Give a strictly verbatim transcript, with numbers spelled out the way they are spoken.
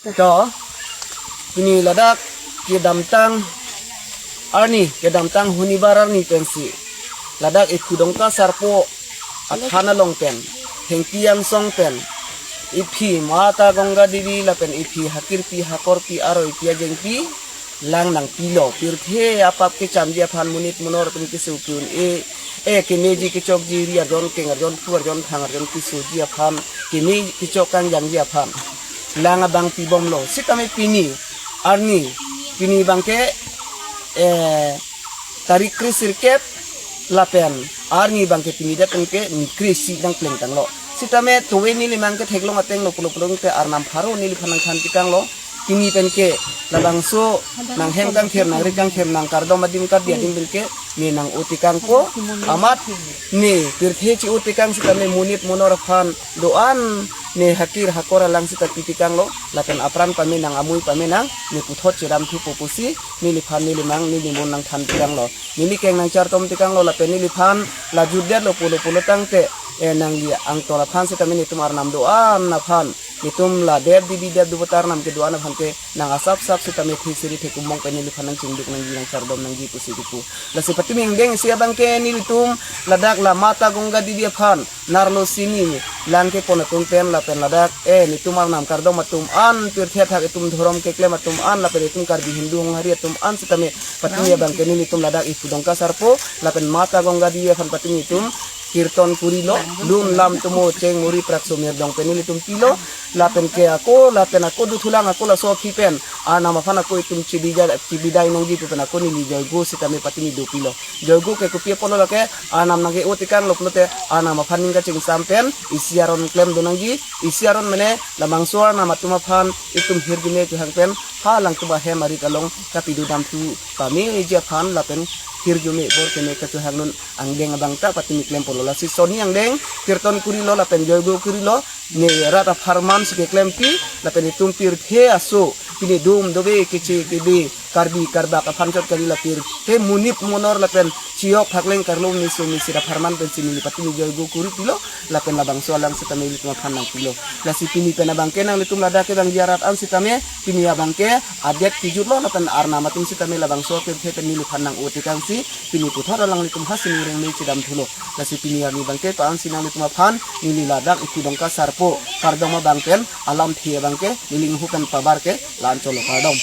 To, pini ladak kedamtang arni, kedamtang honibar arni pensi ladak Iphu Dongka Sarpo athan along pen, Hengpi Angsong pen, iphi Mata Ganga Devi lapen iphi hakirpi hakorpi aroipi ajengpi lang nangpilo. Pirthe apap kechamji aphan, monit monor atum keso ke-un-e, e kemeji kechokji, ri arjon keng arjon phu arjon phang arjon kesoji aphan, keme kechok kangjangji aphan lang abang pibomlo. Sitame pini arni, pini abangke, eh, tarik kre sirkep lapen arni abangke pini det abangke ni kre isi nangplengtanglo. Sitame towe neli abangke theklong ateng lo pulo pulo te arnam pharo neliphan nangthan tikanglo. Pini penke labangso nanghem kangther, nangri kangther, nangkardom adim kardi adim penke ne nang-o tikangpo. Amat ne pirthe chi-o tikang sitame monit monor aphan do-an ne hakir hakor alang sita pi tikanglo. Lapen apran pame nang, amui pame nang, ne puthot chedamthupo pusi neliphan neli abang neli mon nangthan tikanglo. Neli keng nangchartom tikanglo lapen neliphan la jutdetlo pulo pulo tangte, eh, nangli angtol aphan sitame netum arnam do-an aphan, netum la dep dibi dep dubo ta arnam kedo-an aphan ke nang asap sap sitame theseri thekumong pen neliphan nangchingduk nangji, nangchardom nangji pusi kipu. Lasi patimi angdeng isi abangke nelitum ladak la Mata Ganga Devi aphan narlo sini lang kepon atum pen lapen ladak, eh, netum arnam kardom atum an, pirthe athak itum dhorom keklem atum an lapen itum Karbi Hindu Honghari atum an sitame patimi abangke nelitum ladak Iphu Dongka Sarpo lapen Mata Ganga Devi aphan patimi itum kirton kurilo, lun lam tumo cheng muri prakso mirdong pen nelitum pilo, lapen ke ako, lapen ako dothulang ako laso aphi pen arnam aphan ako itum chibija-, chibidai nangji pu pen ako neli joigo sitame patimi dopilo. Joigo ke kopi apotlo lake, arnam nangke-o tikanglo pulote arnam aphan ning kachingsam pen isi aron klemdun nangji, isi aron mene labangso arnam atum aphan itum hirjume kehang pen ha alangtum ahem arit along kapidodamthu pameji aphan lapen hirjume bor keme kachohang non angdeng abang ta patimi klempolo. Lasi soni angdeng kirton kurilo lapen joigo kurilo, ne rat apharman si keklempi lapen itum pirthe aso pini dum dove keche kebe Karbi Karbak aphan chot kali la pirthe monit monor lapen chiyok phakleng karlo meso mesi apharman pensi neli patimi joigo kuri pilo lapen labangso alang sitame ilitum aphan nangpilo. Lasi pini pen abangke nanglitum ladak kevangji arat an sitame pini abangke adet kejutlo lapen arnam atum sitame labangso pirthe pen neliphan nang-o tikangsi pini puthot alanglitum ha sining rengme chedamthulo. Lasi pini arni abangke ko-ansi nanglitum aphan neli ladak Iphu Dongka Sarpo kardom abang pen alamthe abangke neli inghu pen pabar ke la-an cholo, kardom.